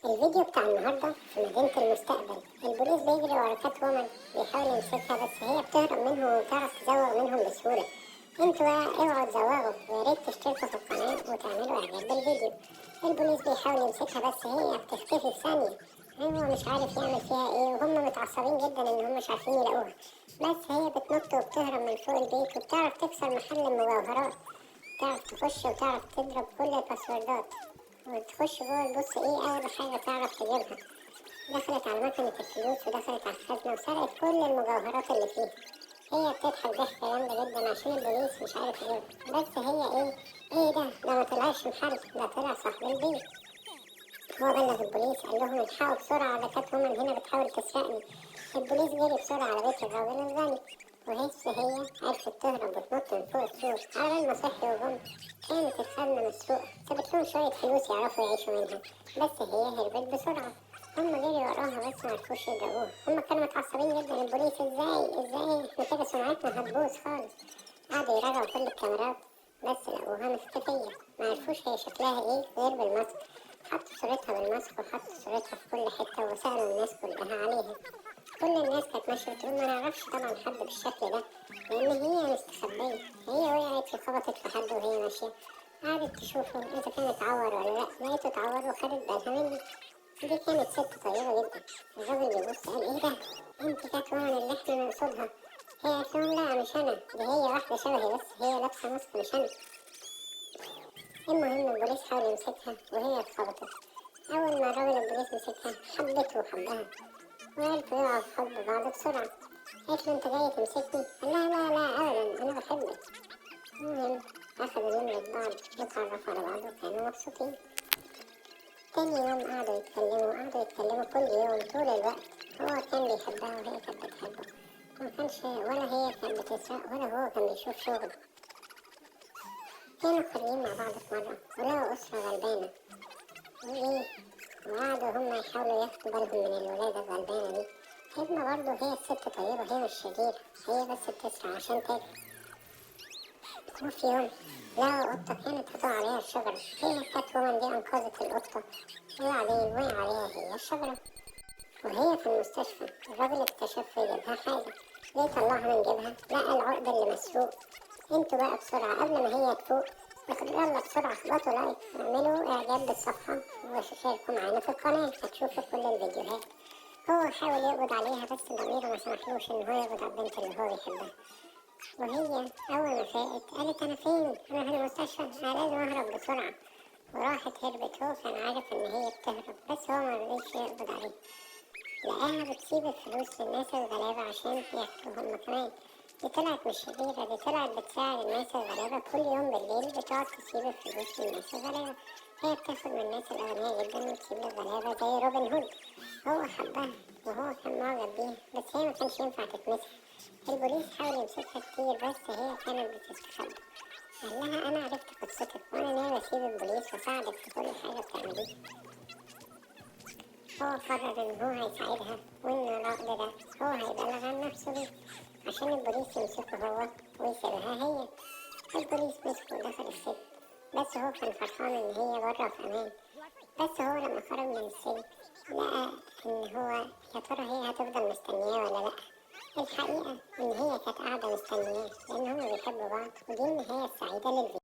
الفيديو بتاع النهاردة في مدينة المستقبل. البوليس بيجري ورا كات وومن، بيحاول يمسكها بس هي بتهرب منهم وبتعرف تزوغ منهم بسهولة. انتوا بقى اوعوا تزوغوا، ويا ريت تشتركوا في القناة وتعملوا اعجاب بالفيديو. البوليس بيحاول يمسكها بس هي بتختفي في ثانية، هو مش عارف يعمل فيها ايه، وهم متعصبين جدا ان هم مش عارفين يلاقوها. بس هي بتنط وبتهرب من فوق البيت وبتعرف تكسر محل المجوهرات، تعرف تخش وتعرف تضرب كل الباسوردات وتخش جوه تبص ايه اول حاجة تعرف تجيبها. دخلت على مكنة الفلوس ودخلت على الخزنة وسرقت كل المجوهرات اللي فيها. هي بتضحك ضحكة جامدة جدا عشان البوليس مش عارف يجيبها، بس هي ايه ده ما طلعش محل، ده طلع صاحب البيت. هو بلغ البوليس قال لهم الحقوا بسرعة، ده كانت وومن هنا بتحاول تسرقني. البوليس جري بسرعة على بيت الراجل الغني، وهي عرفت تهرب وتنط من فوق السور. على بال ما صحي وجم كانت الخزنة مسروقة، سابت لهم شوية فلوس يعرفوا يعيشوا منها، بس هي هربت بسرعة. هم جريوا وراها بس معرفوش يضربوها، هم كانوا متعصبين جدا. البوليس ازاي احنا كده سمعتنا هتبوظ خالص. قعدوا يراجعوا كل الكاميرات بس لقوها مختفية، معرفوش هي شكلها ايه غير بالماسك. حطوا صورتها بالماسك وحطوا صورتها في كل حتة وسألوا الناس كلها عليها. كل الناس كانت ماشية بتقول ما نعرفش طبعا حد بالشكل ده، لأن هي مستخبية. هي وقعت وخبطت في حد وهي ماشية، قعدت تشوفه إذا كان اتعور ولا لأ، لقيته اتعور وخدت بالها منه. دي كانت ست طيبة جدا. الراجل بيبص قال ايه ده؟ انت كانت وومن اللي احنا نقصدها. هي قالت لهم لا مش أنا، دي هي واحدة شبهي بس هي لابسة ماسك مش أنا. المهم البوليس حاول يمسكها وهي اتخبطت. أول ما الراجل البوليس مسكها حبته وحبها، وعرفوا يقعوا في حب بعض بسرعة. قالت له انت جاي تمسكني؟ قال لها لا لا أبدا أنا بحبك. المهم أخدوا نمرة بعض واتعرفوا على بعض وكانوا مبسوطين. تاني يوم قعدوا يتكلموا كل يوم طول الوقت. هو كان بيحبها وهي كانت بتحبه، ما كانش ولا هي كانت بتسرق ولا هو كان بيشوف شغل. كانوا خارجين مع بعض في مرة ولقوا أسرة غلبانة وإيه، وقعدوا هما يحاولوا ياخدوا بالهم من الولادة الغلبانة دي. هما برضه هي الست طيبة، هي مش شريرة، هي بس بتسرق عشان تاكل. وفي يوم لقوا قطة كانت هتقع عليها الشجرة، هي كانت وومن دي أنقذت القطة، وبعدين وقع عليها هي الشجرة. وهي في المستشفى الراجل اكتشف في جيبها حاجة، ليه طلعها من جيبها؟ لقى العقد اللي مسروق. انتوا بقى بسرعة قبل ما هي تفوق يلا بسرعة اخبطوا لايك واعملوا اعجاب بالصفحة وشاركوا معانا في القناة، هتشوفوا كل الفيديوهات. هو حاول يقبض عليها بس ضميره ما سمحلوش ان هو يقبض على البنت اللي هو بيحبها. وهي اول ما فاقت قالت انا فين؟ انا في المستشفى، انا لازم اهرب بسرعة. وراحت هربت. هو كان عارف ان هي بتهرب بس هو ما رضيش يقبض عليها. لقاها بتسيب الفلوس للناس الغلابة عشان ياكلوا هما كمان. دي طلعت مش شريرة، دي طلعت بتساعد الناس الغلابة. كل يوم بالليل بتقعد تسيب الفلوس للناس الغلابة. هي بتاخد من الناس الأغنياء جدا وتسيب للغلابة زي روبن هود. هو حبها وهو كان معجب بيها، بس هي ما كانش ينفع تتمسك. البوليس حاول يمسكها كتير بس هي كانت بتستخبى. قال لها أنا عرفت قصتك وأنا ناوي أسيب البوليس وأساعدك في كل حاجة بتعمليها. هو قرر إن هو هيساعدها وإن العقد ده هو هيبلغ عن نفسه بيه عشان البوليس يمسكه هو ويسيبها هي. البوليس مسكه ودخل السجن، بس هو كان فرحان إن هي بره في أمان. بس هو لما خرج من السجن لقى إن هو يا ترى هي هتفضل مستنياه ولا لأ. الحقيقة إن هي كانت قاعدة مستنياه لأن هما بيحبوا بعض، ودي النهاية السعيدة للفيديو.